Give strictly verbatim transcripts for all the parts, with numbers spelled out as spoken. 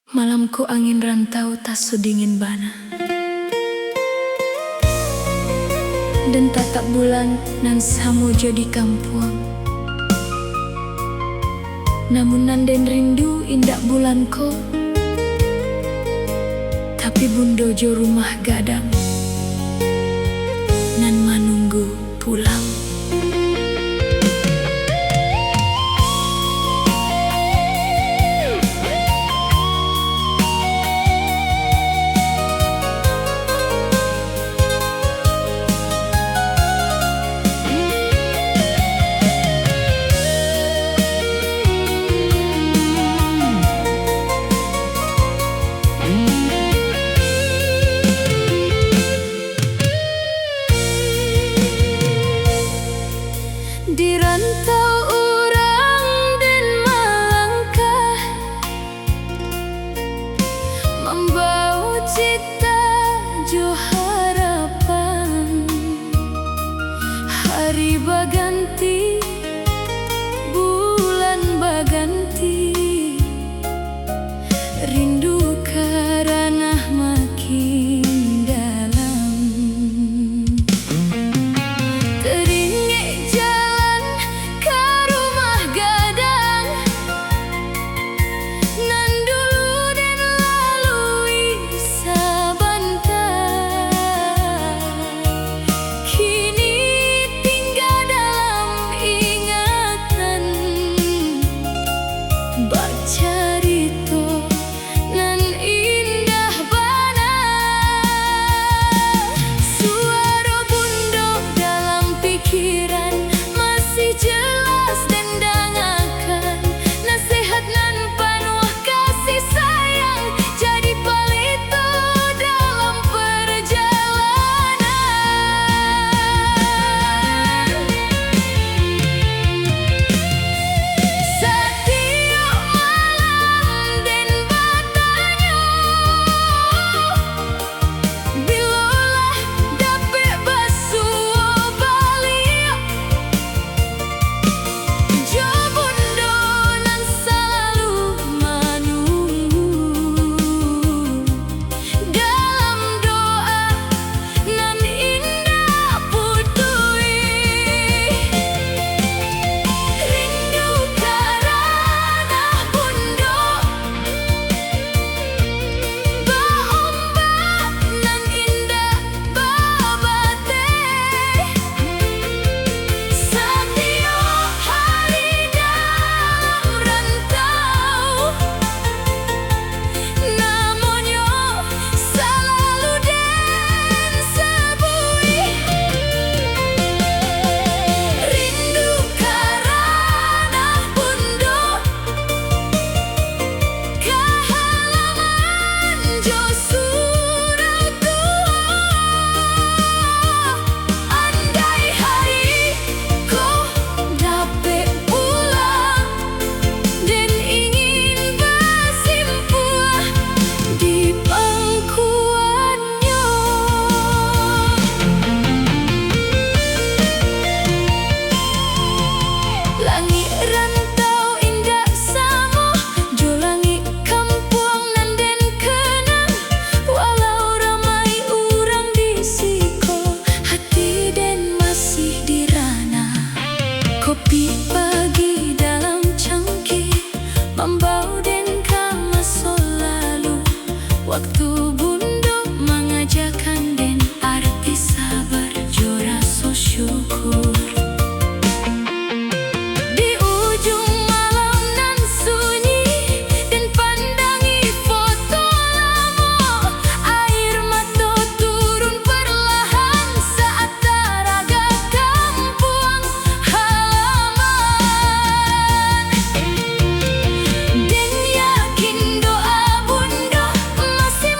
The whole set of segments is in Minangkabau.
Malam ko angin rantau taso dingin bana. Den tatap bulan nan samo jo di kampuang. Namun nan den rindu indak bulan ko, tapi bundo jo rumah gadang nan manunggu pulang. Di rantau urang den malangkah, mambawo cita jo harapan. Hari baganti, bulan baganti, rindu ka ranah makin dalam. Taringek jalan ka rumah gadang, nan dulu den lalui sabanta, kini tingga dalam ingatan. Bacarito nan indah bana. Suaro bundo dalam pikiran masih jelas den dangakan. Nasehat nan panuah kasih sayang jadi palito dalam perjalanan. Satiok malam den batanyo, bilolah dapek basuo baliak, jo bundo nan salalu manunggu. Dalam doa nan indak putuih, rindu ka ranah bundo, baombak nan indak babateh. Satiok hari dalam rantau, namonyo salalu den sabuik. Rindu ka ranah bundo, ka halaman jo surau tuo. Andai hari ko dapek pulang, den ingin basimpuah di pangkuan. Langik rantau indak samo jo langik kampuang nan den kenang. Walau ramai urang di siko, hati den masih di ranah. Kopi pagi dalam cangkir, mambawo den ka maso lalu. Waktu bundo mangajakan den arti sabar jo raso syukur. Di ujuang malam nan sunyi, den pandangi foto lamo, air mato turun perlahan saat taraga kampuang halaman. Den yakin doa bundo masih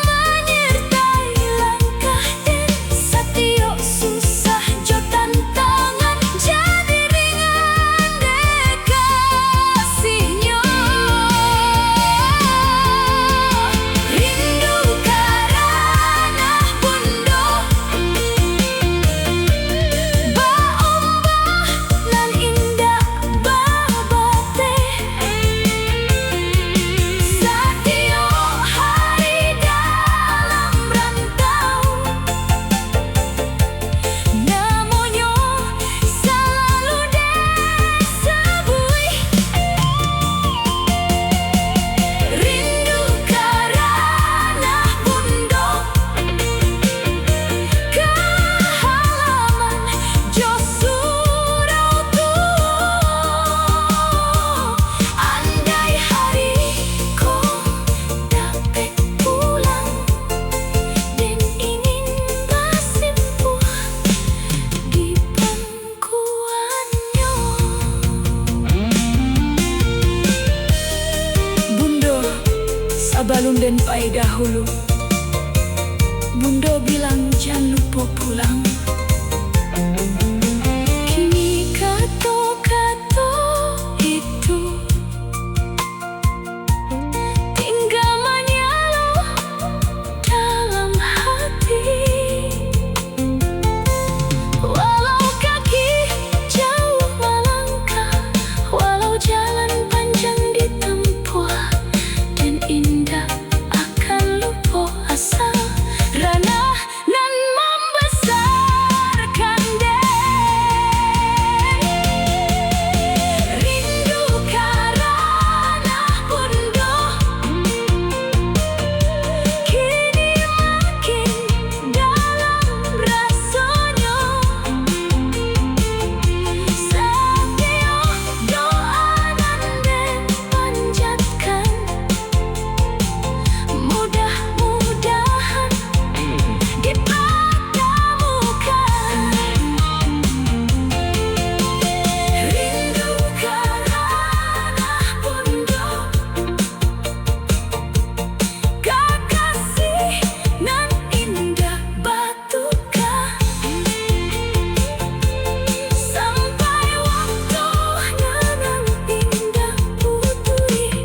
Sabalun den pai dahulu, Bundo bilang jan lupo pulang. Kini kato-kato itu tinggal manyalo dalam hati. Walau kaki jauh malangkah, walau jalan panjang ditempuh, den indak akan lupo asa ranah nan mambesarkan den. Rindu ka ranah Bundo, kini makin dalam rasonyo. Satio doa nan den panjatkan, mudah-mudahan dipatamukan. Rindu ka ranah Bundo, kakasih nan indak batuka. Sampai waktu nan indak putuih,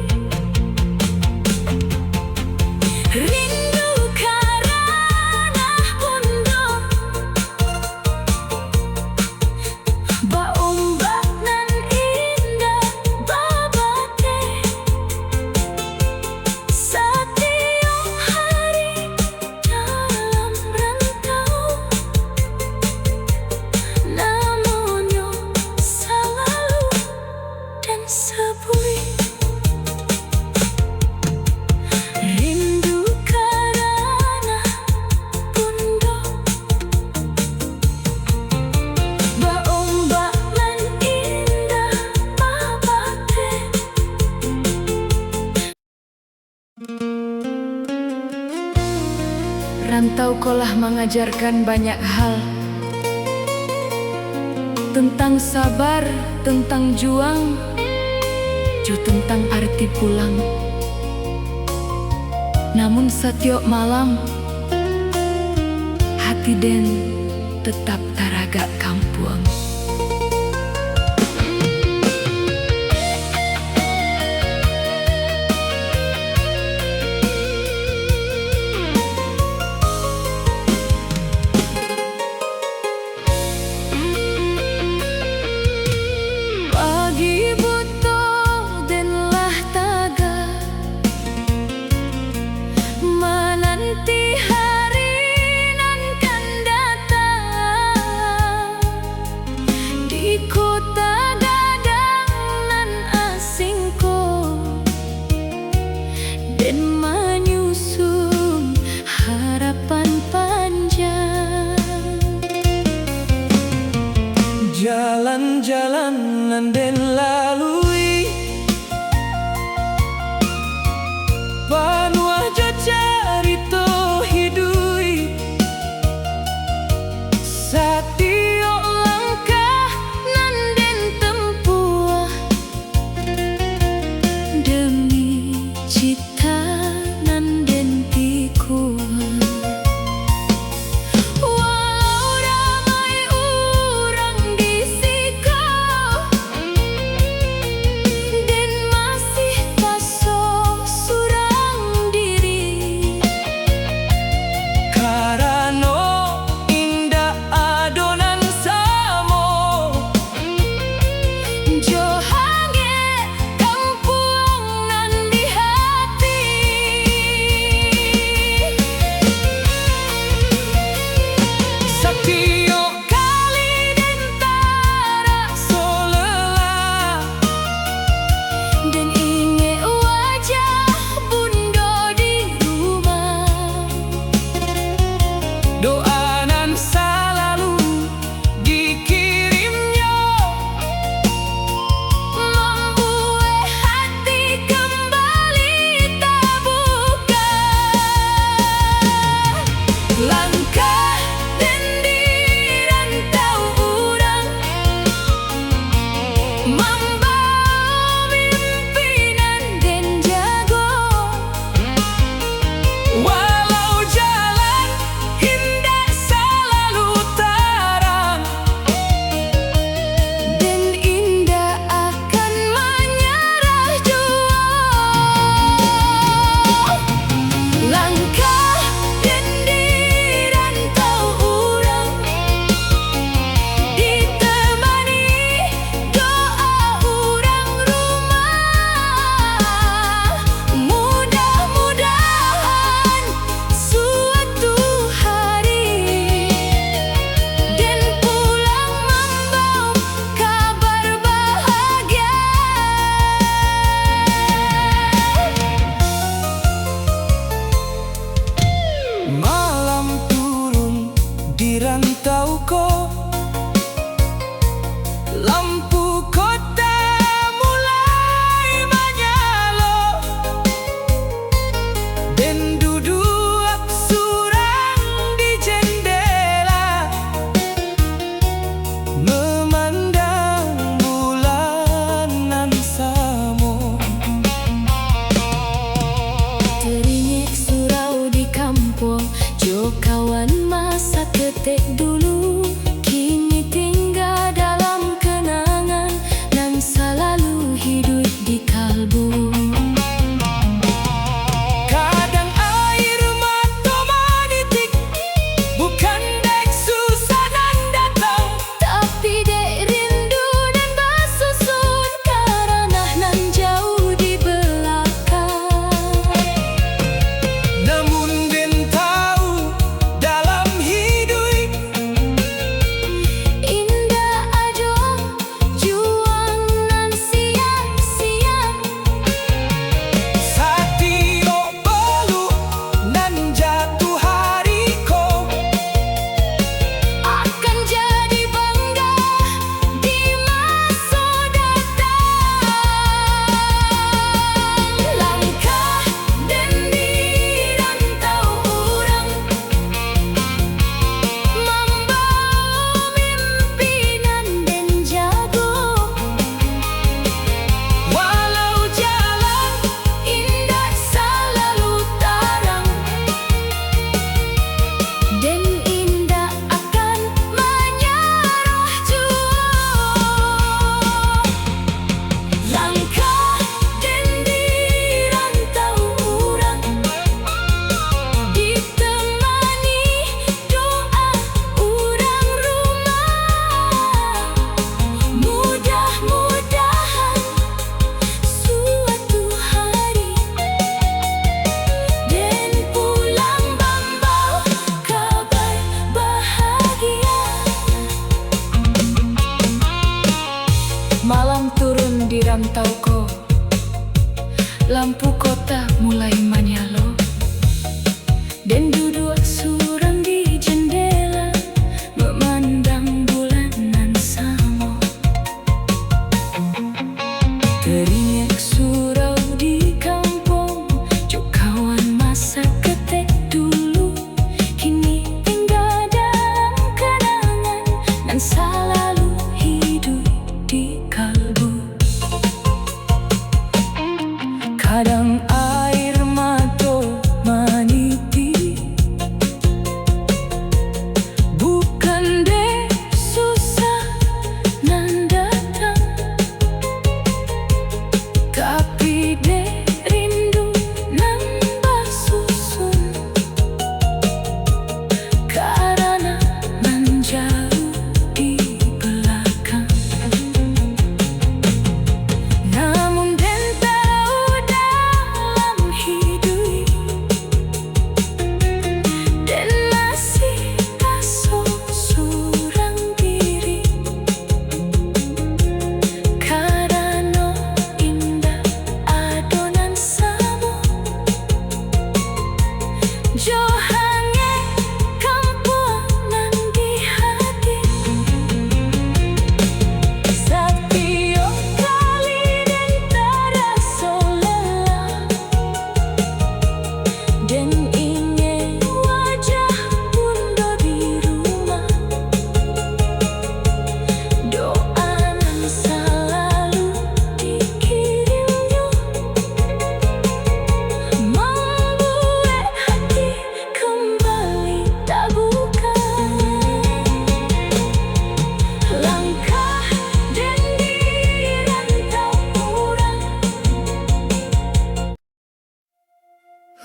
rindu ka ranah Bundo. Baombak nan indak babateh, satiok hari dalam rantau, namonyo salalu dan sabuik. Rindu ka ranah Bundo, baombak nan indak babateh. Rantau ko lah mangajarkan banyak hal, tentang sabar, tentang juang, jo tentang arti pulang. Namun satiok malam, hati den tetap taragak kampuang. Pagi buto den lah tagak, mananti hari nan kan datang.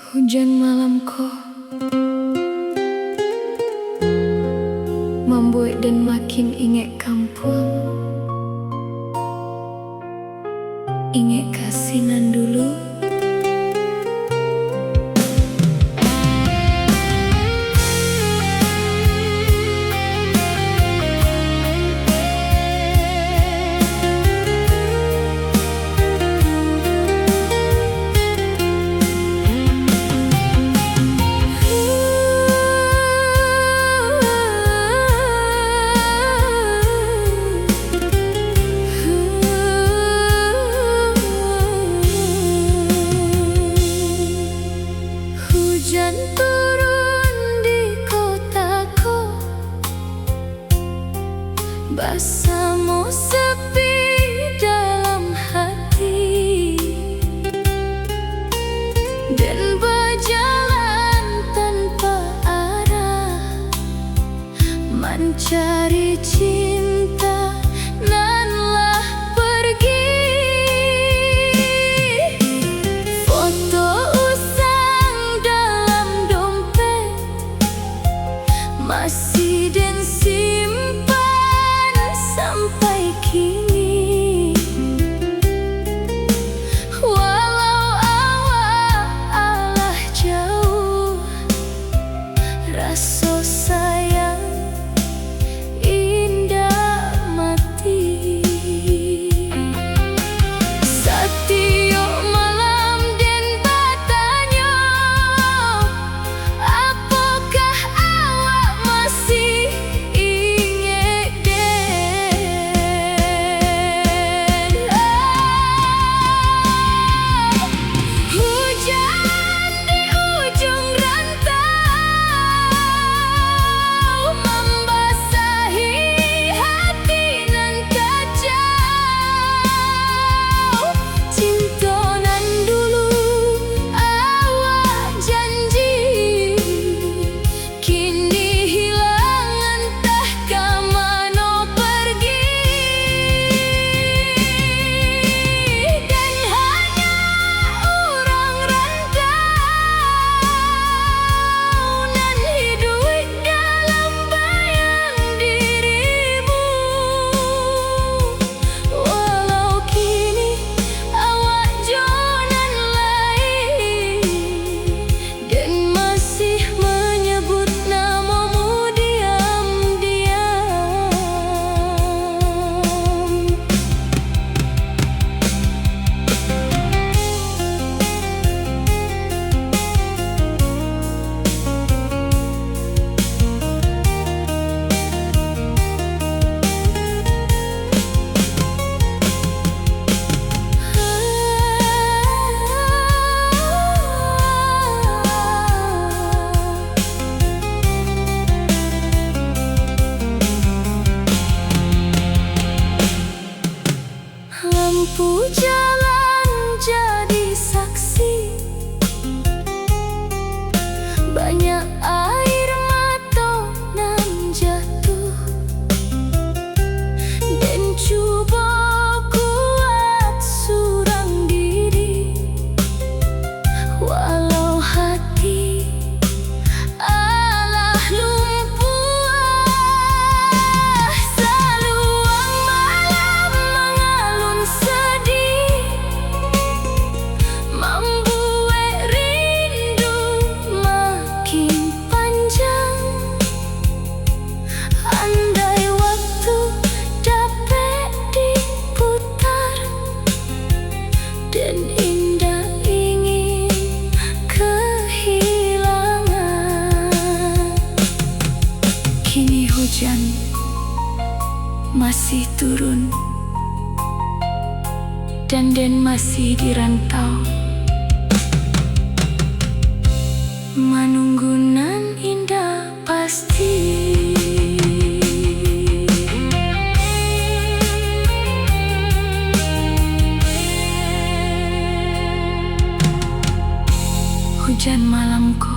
Hujan malam ko mambuek den makin ingek kampuang, ingek kasih nan dulu. Hujan turun di kota ko, basamo sepi dalam hati, den bajalan tanpa arah, mancari cinta nan lah pergi. Foto usang dalam dompet masih den simpan sampai kini. Walau awak alah jauah, raso sayang indak mati. Satiok malam den batanyo, apokah awak masih ingek den? Ah, hujan di ujung rantau mambasahi hati nan kacau. Cinto nan dulu awak janji, kini hilang antah ka mano pergi. Den hanyo urang rantau nan hiduik dalam bayang dirimu. Walau kini awak jo nan lain, den masih manyebut namomu diam-diam. Lampu jalan jadi saksi, banyak air mato nan jatuah. Den cubo kuat surang diri, walau hati alah lumpuah. Saluang malam mangalun sadih, mambuek rindu makin panjang. Andai waktu dapek diputar, den indak ingin kahilangan. Kini hujan masih turun, dan den masih di rantau, manunggu nan indak pasti. Hujan malam ko.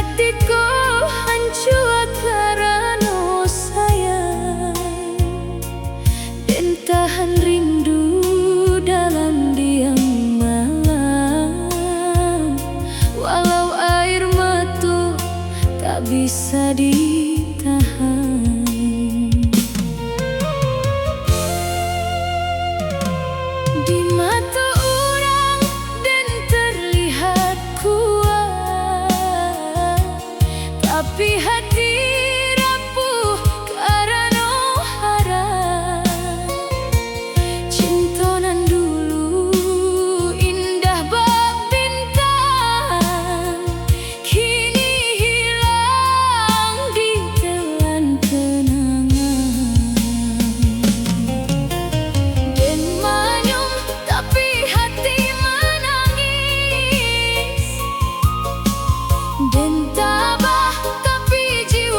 Atiko hancua karano sayang, den tahan rindu dalam diam malam. Walau air mato tak bisa ditahan, di mato urang den terlihat kuat, tapi hati rapuh karano harap. Cinto nan dulu indah bak bintang, kini hilang ditelan kenangan. Den manyun, tapi hati manangis. Den tabah, tapi jiwa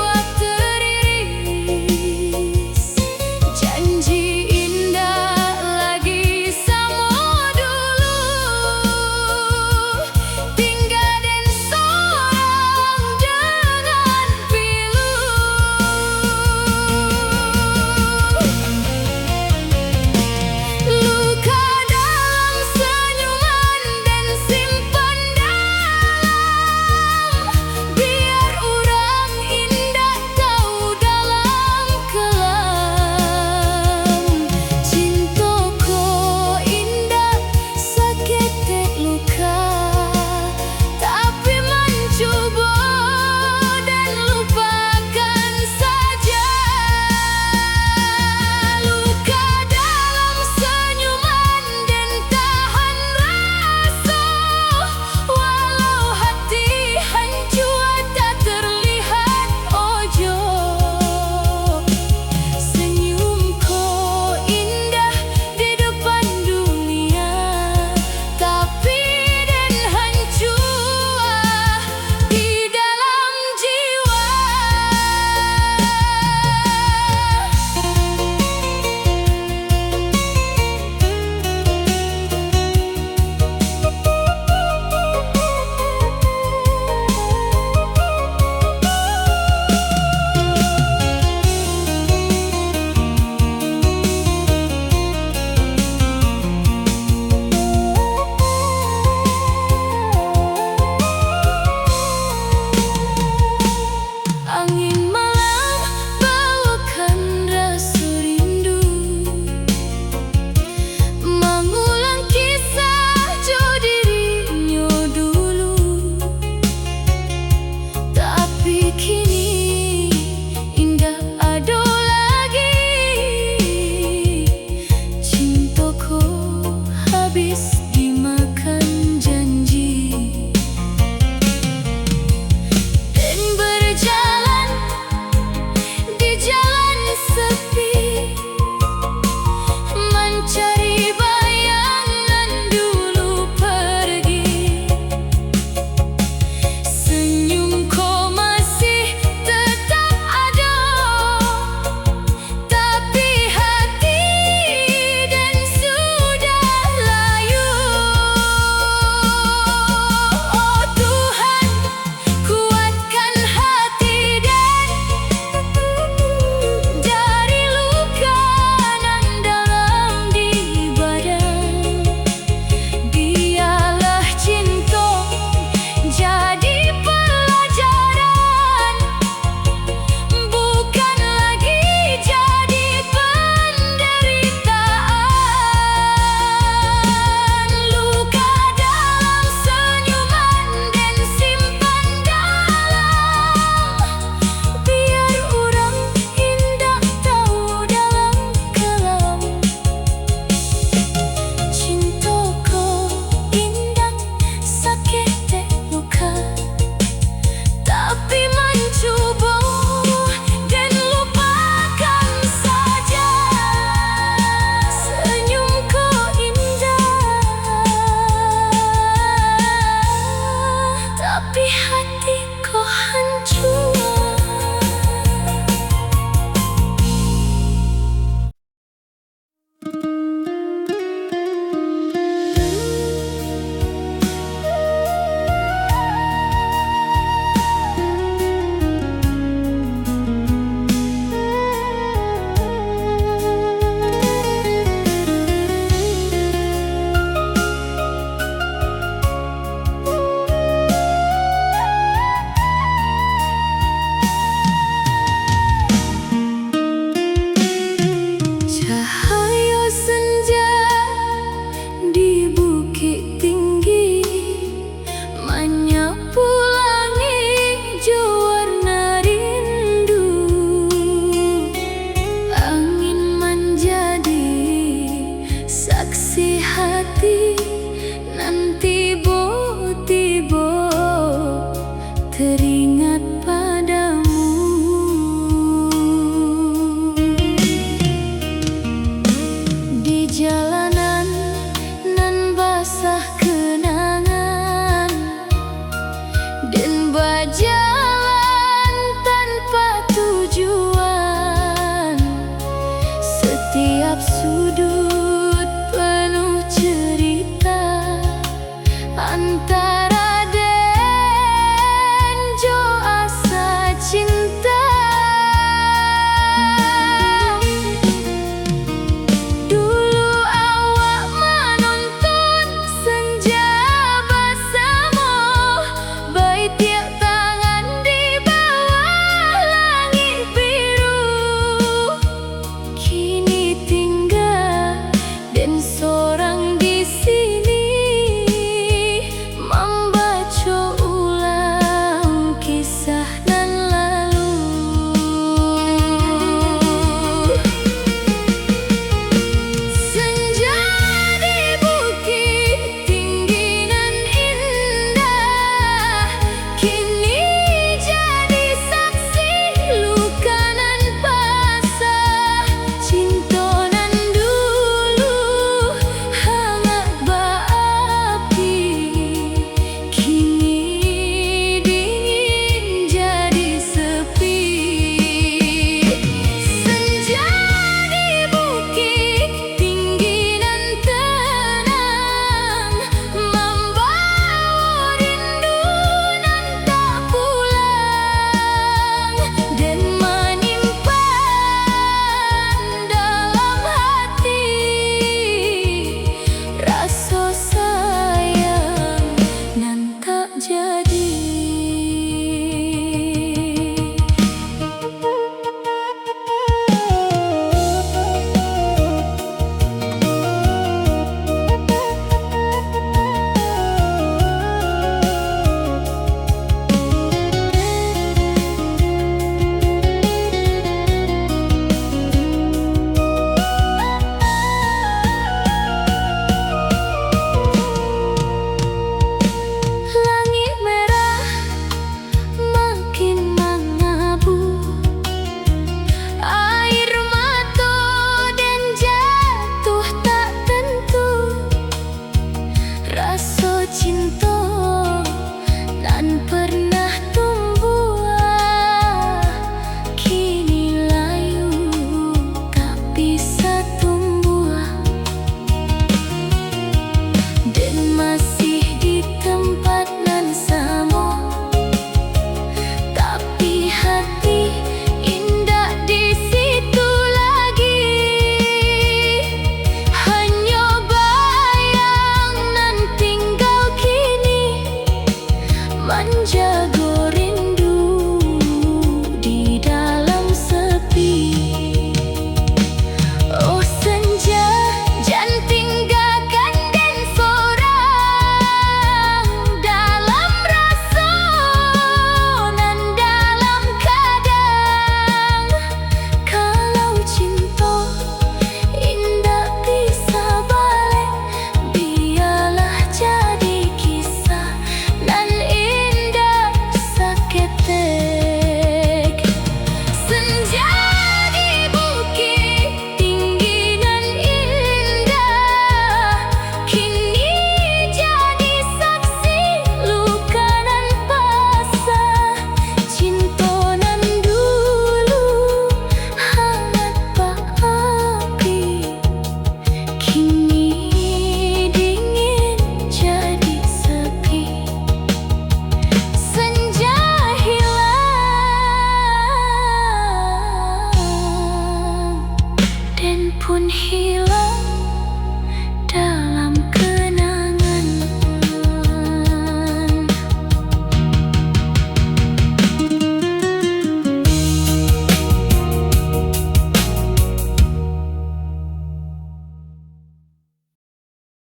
Ingat